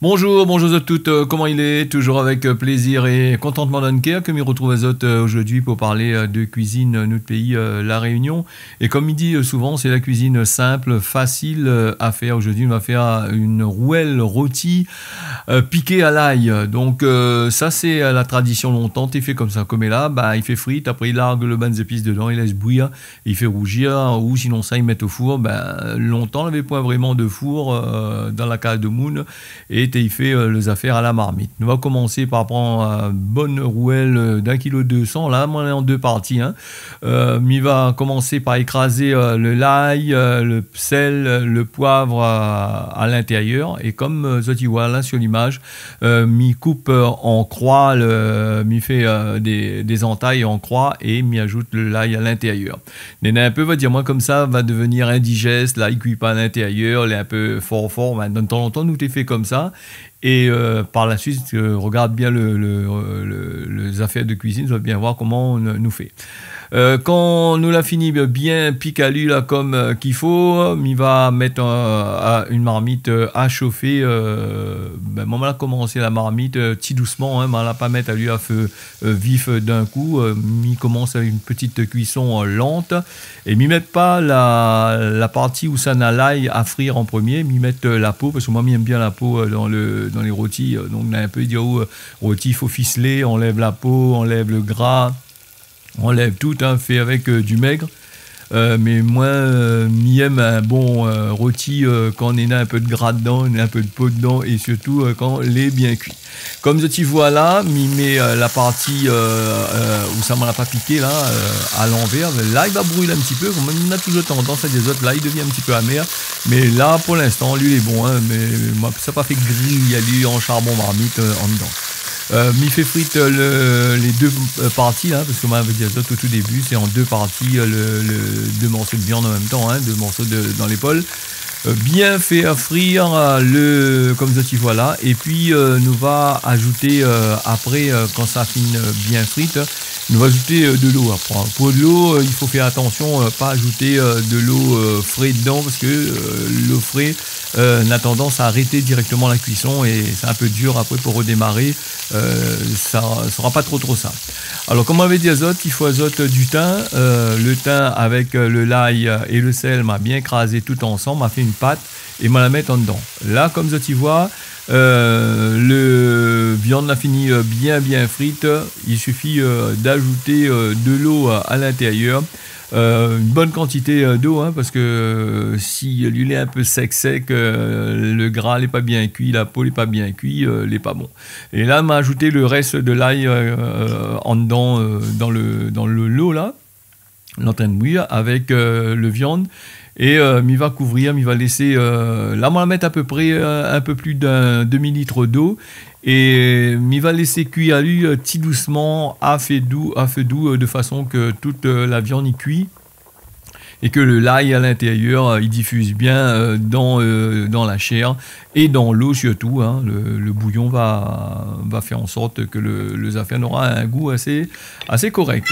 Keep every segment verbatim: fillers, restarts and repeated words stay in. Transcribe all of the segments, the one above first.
Bonjour, bonjour à toutes, euh, koman i lé ? Toujours avec, euh, plaisir et contentement dans le cœur que mi retrouve azot, euh, aujourd'hui pour parler, euh, de cuisine, euh, notre pays, euh, La Réunion. Et comme i di, euh, souvent, c'est la cuisine simple, facile, euh, à faire. Aujourd'hui, on va faire une rouelle rôti, euh, piquée à l'ail. Donc, euh, ça, c'est, euh, la tradition lontan, té fé konmsa. Koméla, ba, i fé frir, apré, i larg le bann zépis dedan, i lès bouir, i fé rouzir, ou sinon sa, i mèt o four. Ba, lontan, navé poin vréman de four, euh, dan la kaz demoun. É té i fé, euh, lé zafèr a la marmit. Nou va komansé par pran, euh, bonn rouèl, euh, d'in kilo dé san. La, moin, lé an dé parti, hein. Euh, mi va komansé par ékrazé, euh, le lay, euh, le sèl, euh, le poiv, euh, a l'intérièr. É kom, euh, zot i voi la sur l'imaj, euh, mi koup, euh, an kroi, le, mi fé, euh, dé, dé zantay an kroi é mi azout le lay a l'intérièr. Néna in pé va dir amoin konmsa va devenir indijès, lay i kui pa a l'intérièr, lé in pé for for. Bin, dan tan lontan, nou té fé konmsa. É, euh, par la suite, euh, regard bien le, le, euh, le, lé zafèr de cuisine, zot va bien voir koman nou, nou fé. Euh, kan nou la fini bien, bien pik ali la kom, euh, k'i fo, mi va mèt, euh, a, in marmit, euh, a shofé, euh, bin, moin, ma la komansé la marmit, euh, ti dousman, hein, ma la pa mèt ali a fé euh, vif, euh, d'in kou, euh, mi komans avèk in ti kuison, euh, lant. É mi mèt pa la, la parti ousa na lay a frir an promié, mi mèt, euh, la po, parske moin, mi èm bien la po, euh, dan le, dan lé roti, euh, donk, na in pé i di, oh, euh, roti, i fo fislé, anlèv la po, anlèv le gra, anlèv tout, hein, fé avèk, euh, du mèg. Euh, mé moin, euh, mi èm in bon, euh, roti, euh, kan néna in pé de gra dedan, in pé de po dedan, é sirtou, euh, kan lé bien kui. Kom zot i voi la, mi mèt, euh, la parti, euh, euh, ousa moin la pa piké la, euh, a lanvèr. Lay va bril in ti pé, kom nou na toujours tandans a dir azot, lay i devien in ti pé amèr. Mé la, pou linstan, li lé bon, hein, mé moin, sa pa fé gri ali an sharbon marmit, euh, andan. Euh, mi fé frir, euh, le, lé dé, euh, parti la, parske moin lavé di azot o tou début, sé an dé parti, euh, le, le, dé morso de viann an mèm tan, hein, dé morso de, dan lépol. Euh, bien fé frir, euh, le, kom zot i voi la. É pi, euh, nou va azouté, euh, apré, euh, kan sa fine, euh, bien fri, nou va azouté, euh, de lo apré. Pou de lo, euh, i fo fé atansion, euh, pa azouté, euh, de lo, euh, fré dedan, parske, euh, lo fré, euh, na tandans a arèt dirèkteman la kuison é sé in pé dir apré pou redémaré, euh, sa, sa sra pa tro, tro sa. Alor, kom moin lavé di azot, i fo azot du tin, euh, le tin avèk, euh, le lay, euh, é le sèl, ma bien krazé tout ansanm, ma fé in pat é ma la mèt andan. La, kom zot i voi, euh, le viann la fini, euh, bien, bien fri. I sifi, euh, d'azouté, euh, de lo a, a l'intérièr. Euh, in bone kantité, euh, d'lo, hein, parske, euh, si li lé in pé sèk, sèk, euh, le gra lé pa bien kui, la po lé pa bien kui, euh, lé pa bon. É la, ma azouté le rès de lay, euh, andan, euh, dan le, dan le lo la, lé antrinn bouir avèk, euh, le viann. É, euh, mi va kouvrir, mi va lésé, euh, la, moin la mèt a pé pré, euh, in pé plis d'in demi lit d'lo. É mi va lésé kui ali, euh, ti dousman, a fé dou, a fé dou, euh, de fason ke tout, euh, la viann i kui é ke le lay a l'intérièr, euh, i difiz bien, euh, dan, euh, dan la shèr é dan lo sirtou, hein. Le, le bouyon va, va fé an sort ke le, lé zafèr nora in gou asé, asé korèk.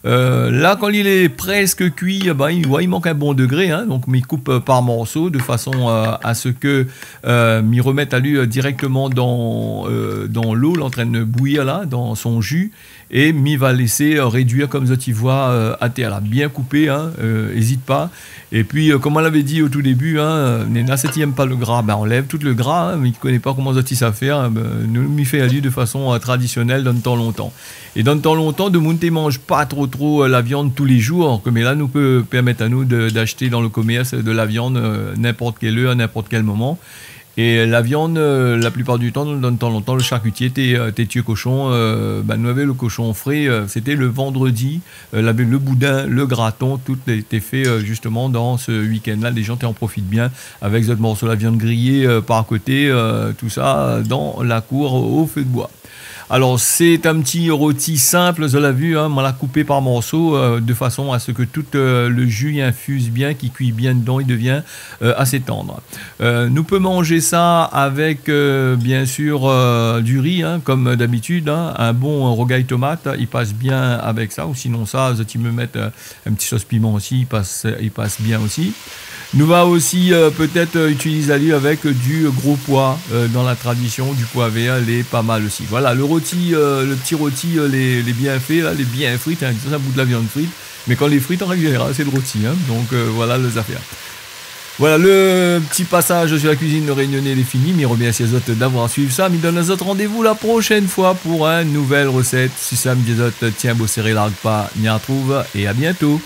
Euh, la, kan li lé prèsk kui, bin, i, ouais, i mank in bon dégré, hein, donk mi koup, euh, par morso, de fason, euh, a se ke, euh, mi remèt ali, euh, dirèkteman dan, euh, dan lo, lé antrinn bouir la, dan son ju, é mi va lésé, euh, réduir kom zot i voi, euh, atèr la. Bien koupé, hein, euh, ézit pa. É pi, euh, kom moin lavé di o tou début, hein, euh, néna sat i èm pa le gra, bin, anlèv tout le gra, hein, mé i koné pa koman zot i sa fé, hein, bin, nou, mi fé ali de fason, euh, tradisionèl dan tan lontan. É dan tan lontan, demoun té manz pa tro, tro, euh, la viann tou lé jour, koméla nou pé pèrmèt anou de, d'ashté dan le komèrs de la viann, euh, ninport kèl èr, ninport kèl moman. É la viann, euh, la plipar du tan, dan tan lontan, le sharkitié té, euh, té tié koshon, euh, bin, nou lavé le koshon fré, euh, sété le vandredi, euh, lavé le boudin, le graton, tout té, té fé, euh, justeman dan se week-end la. Lé jan té an profit bien avèk zot morso la viann griyé, euh, par koté, euh, tousa, euh, dan la kour o fé de boi. Alor, sé in ti roti sinp, zot la vi, hein, moin la koupé par morso, euh, de fason a se ke tout, euh, le ju i infiz bien, k'i kui bien dedan, i devien, euh, asé tann. Euh, nou pé manz sa avèk, euh, bien sir, euh, du ri, hein, kom d'abitid, hein. In bon rougay tomat, i pas bien avèk sa, ou sinon sa, zot i pé mèt, euh, in ti sos piman osi, i pas, i pas bien osi. Nou va osi, euh, pétèt, euh, itiliz ali avèk du gro poi, euh, dan la tradision, du poi vèr, lé pa mal osi. Voilà, le roti, euh, le ti roti, euh, lé, lé bien fé, la, lé bien frit, in, sa, sa gout la viann frit. Mé kan lé frit, an règ zénéral, sé le roti, in. Donk, euh, voilà lé zafèr. Voilà, le ti pasaz su la kuizine rényoné lé fini, mi remèrsi azot d'avoir suiv sa, mi donn azot randévou la proshèn foi pou in nouvèl resèt. Si sa, mi di azot, tienbo séré, larg pa, ni artrouv, é a bientôt.